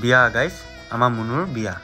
বিয়া গাইছ, আমাৰ মুনুৰ বিয়া।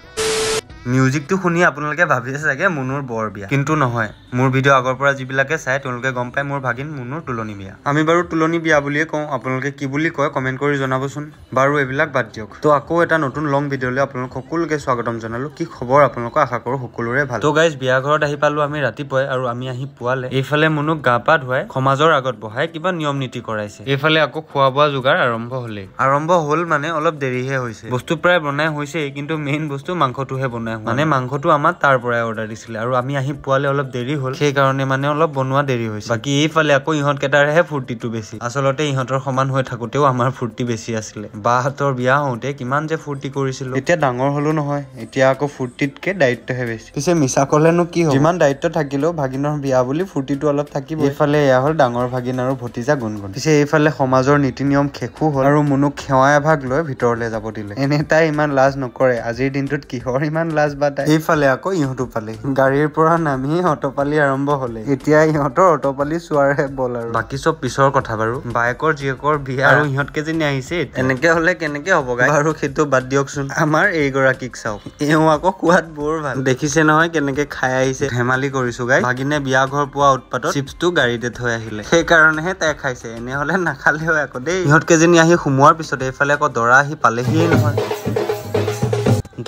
মিউজিকটো শুনি আপোনালোকে ভাবিছে চাগে মুনুৰ বৰ বিয়া, কিন্তু নহয়। মোৰ ভিডিঅ' আগৰ পৰা যিবিলাকে চাই তেওঁলোকে গম পায় মোৰ ভাগিন মুনুৰ তোলনি বিয়া। আমি বাৰু তোলনি বিয়া বুলিয়ে কওঁ, আপোনালোকে কি বুলি কয় কমেণ্ট কৰি জনাবচোন। বাৰু এইবিলাক বাদ দিয়ক। তো আকৌ এটা নতুন লং ভিডিঅ'লৈ আপোনালোক সকলোকে স্বাগতম জনালোঁ। কি খবৰ আপোনালোকৰ? আশা কৰোঁ সকলোৰে ভাল। তো গাইজ, বিয়া ঘৰত আহি পালোঁ আমি ৰাতিপুৱাই আৰু আমি আহি পোৱালে এইফালে মুনুক গা পা ধুৱাই সমাজৰ আগত বহাই কিবা নিয়ম নীতি কৰাইছে। এইফালে আকৌ খোৱা বোৱা যোগাৰ আৰম্ভ হ'লেই। আৰম্ভ হ'ল মানে অলপ দেৰিহে হৈছে। বস্তু প্ৰায় বনাই হৈছেই, কিন্তু মেইন বস্তু মাংসটোহে বনাই, মানে মাংসটো আমাৰ তাৰ পৰাই অৰ্ডাৰ দিছিলে আৰু আমি আহি পোৱালে অলপ দেৰি হ'ল, সেইকাৰণে মানে অলপ বনোৱা দেৰি হৈছে। বাকী এইফালে আকৌ ইহঁত কেইটাৰহে ফূৰ্তিটো বেছি। আচলতে ইহঁতৰ সমান হৈ থাকোতেও আমাৰ ফূৰ্তি বেছি আছিলে। বাহঁতৰ বিয়া হওঁতে কিমান যে ফূৰ্তি কৰিছিলো। এতিয়া ডাঙৰ হলো নহয়, এতিয়া আকৌ ফূৰ্তিতকে দায়িত্বহে বেছি। পিছে মিছা ক'লেনো কি হ'ব, যিমান দায়িত্ব থাকিলেও ভাগিনৰ বিয়া বুলি ফূৰ্তিটো অলপ থাকিব। এইফালে এয়া হ'ল ডাঙৰ ভাগিন আৰু ভতিজা গুণগুণ। পিছে এইফালে সমাজৰ নীতি নিয়ম শেষো হ'ল আৰু মুনুক সেৱা এভাগ লৈ ভিতৰলৈ যাব দিলে। এনে তাই ইমান লাজ নকৰে, আজিৰ দিনটোত কিহৰ ইমান লাজ বা তাই। এইফালে আকৌ ইহঁতো পালে, গাড়ীৰ পৰা নামি অটপালি আৰম্ভ হলে। এতিয়া ইহঁতৰ অটপালি চোৱাৰহে বল আৰু বাকী চব পিছৰ কথা। বাৰু বায়েকৰ জীয়েকৰ বিয়া আৰু ইহঁত কেইজনী আহিছে, এনেকে হলে কেনেকে হ'ব গাই? বাৰু সেইটো বাদ দিয়কচোন, আমাৰ এইগৰাকীক চাওক। এওঁ আকৌ খোৱাত বৰ ভাল, দেখিছে নহয় কেনেকে খাই আহিছে। ধেমালি কৰিছো গাই, ভাগিনে বিয়া ঘৰ পোৱা উৎপাতত চিপছটো গাড়ীতে থৈ আহিলে, সেইকাৰণেহে তাই খাইছে, এনেহলে নাখালেও আকৌ দেই। ইহঁত কেইজনী আহি সোমোৱাৰ পিছত এইফালে আকৌ দৰা আহি পালেহিয়ে নহয়।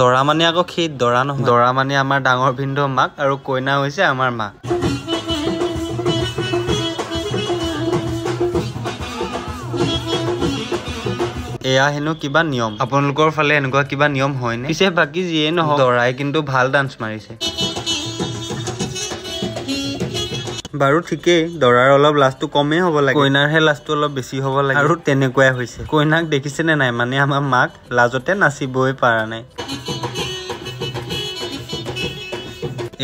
দৰা মানে আকৌ সেই দৰা নহয়, দৰা মানে আমাৰ ডাঙৰ ভিনদেউ মাক আৰু কইনা হৈছে আমাৰ মা। এয়া হেনো কিবা নিয়ম, আপোনালোকৰ ফালে এনেকুৱা কিবা নিয়ম হয়নে? পিছে বাকী যিয়ে নহওক, দৰাই কিন্তু ভাল ডান্স মাৰিছে। বাৰু ঠিকেই, দৰাৰ অলপ লাজটো কমেই হ'ব লাগে, কইনাৰহে লাজটো অলপ বেছি হ'ব লাগে আৰু তেনেকুৱাই হৈছে। কইনাক দেখিছেনে নাই, মানে আমাৰ মাক লাজতে নাচিবই পৰা নাই।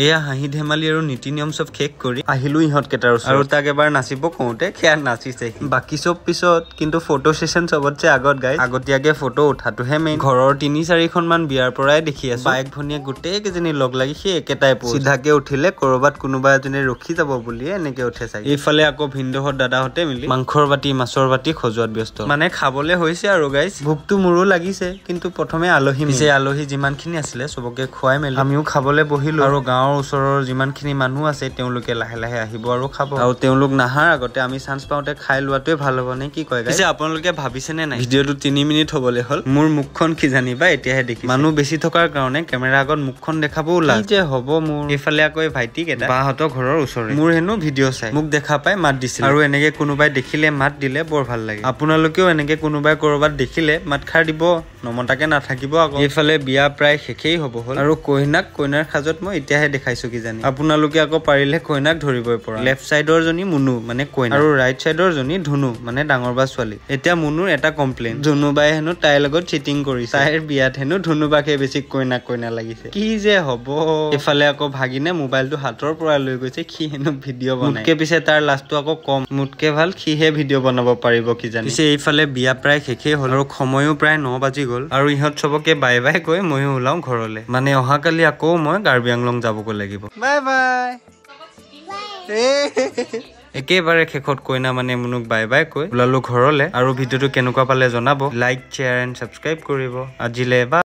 এয়া হাঁহি ধেমালি আৰু নীতি নিয়ম চব শেষ কৰি আহিলো ইহঁত কেইটাৰ ওচৰত আৰু তাক এবাৰ নাচিব কওঁতে সেয়া নাচিছে। বাকী চব পিছত, কিন্তু ফটো ছেশ্যন চবতছে আগত গাই। আগতীয়াকে ফটো উঠাটোহে মেইন। ঘৰৰ 3-4খন মান বিয়াৰ পৰাই দেখি আছো, বায়েক ভনীয়েক গোটেই কেইজনী লগ লাগি সেই একেটাই পোজ। চিধাকে উঠিলে কৰবাত কোনোবা এজনী ৰখি যাব বুলিয়ে এনেকে উঠে চাগে। এইফালে আকৌ ভিনদেউহঁত দাদাহঁতে মিলি মাংসৰ বাতি মাছৰ বাতি সজোৱাত ব্যস্ত, মানে খাবলে হৈছে আৰু গাইজ। ভোকটো মোৰো লাগিছে, কিন্তু প্ৰথমে আলহী। পিছে আলহী যিমানখিনি আছিলে চবকে খুৱাই মেলি আমিও খাবলে বহিলো আৰু গাঁৱৰ ওচৰৰ যিমানখিনি মানুহ আছে তেওঁলোকে লাহে লাহে আহিব আৰু খাব। আৰু তেওঁলোক নাহাৰ আগতে আমি চান্স পাওঁতে খাই লোৱাটোৱে ভাল হ'ব নে কি কয়? পিছে আপোনালোকে ভাবিছেনে নাই ভিডিঅ'টো 3 মিনিট হ'বলৈ হ'ল, মোৰ মুখখন কিজানিবা এতিয়াহে দেখি। মানুহ বেছি থকাৰ কাৰণে কেমেৰা আগত মুখখন দেখাবও লাজ যে হ'ব মোৰ। এইফালে আকৌ এই ভাইটি কেইটা বাহঁতৰ ঘৰৰ ওচৰৰে, মোৰ হেনো ভিডিঅ' চাই মোক দেখা পাই মাত দিছিল আৰু এনেকে কোনোবাই দেখিলে মাত দিলে বৰ ভাল লাগে। আপোনালোকেও এনেকে কোনোবাই কৰবাত দেখিলে মাতষাৰ দিব, নমতাকে নাথাকিব আকৌ। এইফালে বিয়া প্ৰায় শেষেই হ'ব হ'ল আৰু কইনাক কইনাৰ সাজত মই এতিয়াহে দেখাইছো কিজানি। আপোনালোকে আকৌ পাৰিলে কইনাক ধৰিবই পৰা। লেফ্ট চাইডৰ জনী মুনু মানে কইনা আৰু ৰাইট চাইডৰ জনী ধুনু মানে ডাঙৰ বা ছোৱালী। এতিয়া মুনুৰ এটা কমপ্লেইন, ধুনুবাই হেনো তাইৰ লগত চিটিং কৰিছে, তাইৰ বিয়াত হেনো ধুনুবাকহে বেছি কইনা কইনা লাগিছে। কি যে হ'ব। এইফালে আকৌ ভাগিনে মোবাইলটো হাতৰ পৰা লৈ গৈছে, সি হেনো ভিডিঅ' বনাই। মোতকে পিছে তাৰ লাজটো আকৌ কম, মোতকে ভাল সিহে ভিডিঅ' বনাব পাৰিব কিজানি। পিছে এইফালে বিয়া প্ৰায় শেষেই হ'ল আৰু সময়ো প্ৰায় 9 বাজি গ'ল আৰু ইহঁত চবকে বাই বাই কৈ ময়ো ওলাওঁ ঘৰলে। মানে অহাকালি আকৌ মই কাৰ্বি আংলং যাবগৈ লাগিব। Bye bye. একেবাৰে শেষত কইনা মানে মুনুক বাই বাই কৈ ওলালো ঘৰলে। আৰু ভিডিঅ'টো কেনেকুৱা পালে জনাব, লাইক শ্বেয়াৰ এণ্ড ছাবস্ক্ৰাইব কৰিব। আজিলে বাই।